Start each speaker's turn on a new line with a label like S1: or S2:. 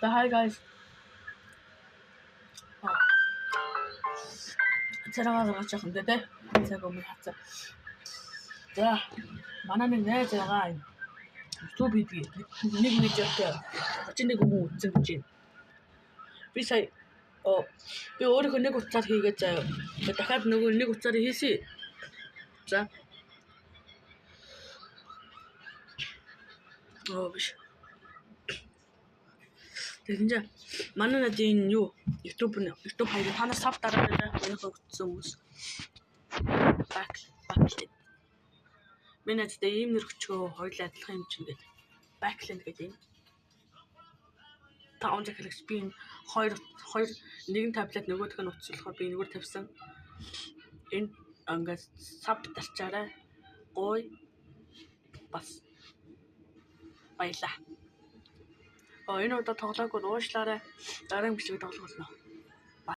S1: За hi guys. Царайгаа гаргаж явах юм дээ. Цаг өмнө хацаа. За манай нэг найз байгаа юм. YouTube хийдэг. Нэг видеотой 31 хүн үзсэн гэж байна. Би сая би өөрийнхөө нэг утсаар хийгээд заяа. Дахиад нөгөө нэг утсаар хийсэн. За. Биш. Тэгсэн чинь манай надын юу YouTube YouTube хаяг та нар sub дараарай. Манайх өгсөн хүмүүс. Back back. Миний найзтай ийм нэр өчгөө хоёул адилхан юм чинь гэдэг. Backland гэдэг юм. Та он захилагч би энэ хоёр хоёр нэгэн таблет нөгөөх нь утас болохоор би энэгээр тавьсан. Энэ ингээд sub дарчаарай. Гой бас баялаа. Энэ удаа тоглоогүй уушлаарай. Дараагийн бичлэг тоглох болно.